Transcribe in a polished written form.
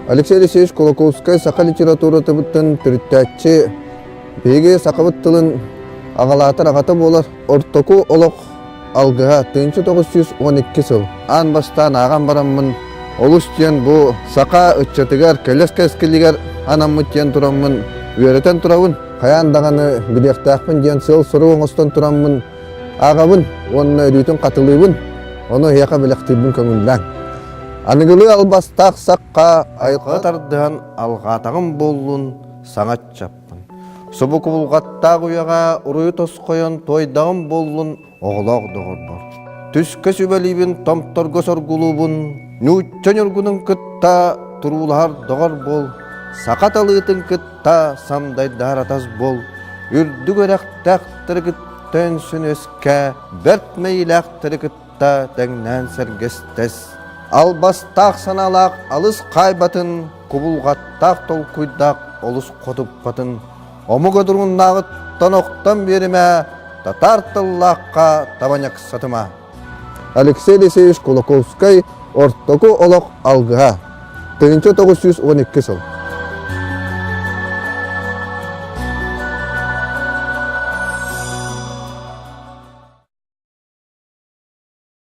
Алексей Алексеевич Кулаковскай саха литературатыттан төрүттээччи, биһиги сахабыт тылын аҕалаатар аҕата буолар ортоку олох алгыһа 1912 сыл аан бастаан ааҕан бараммын олус диэн бу саха ыччатыгар кэлэс кэскилигэр анаммыт диэн тураммын үөрэтэн турабын хайаан даҕаны билиэхтээхпин диэн сыал-сорук оҥостон тураммын ааҕабын уонна өрүүтүн хатылыыбын ону эһиэхэ бэлэхтиирбин көҥүллээҥ аныгылыы албастаах сахха айылҕа тардыһан алҕаатаҕым буоллун саҥа ыччаппын Субу кубулҕаттаах үйэҕэ уруйу тосхойон туойдаҕым буоллун оҕолоох доҕорбор. Түскэ сүбэлиибин, томторго соргулуубун, ньуучча ньургунун кытта туруулаһар доҕор буол, саха талыытын кытта самдайдаһар атас буол, үрдүк үрэхтээхтэри кытта өнсүн үөскэ, бэрт мэйиилээхтэри кытта тэҥнээн сэргэстэс. Албастаах санаалаах алыс хаайбатын, кубулҕаттаах толкуйдаах олус хотуппатын, омук одурууннааҕыттан охтон биэримэ, татаар тыллаахха табаньаксатыма. Алексей Алексеевич Кулаковскай Ортоку олох алгыһа 1912 сыл.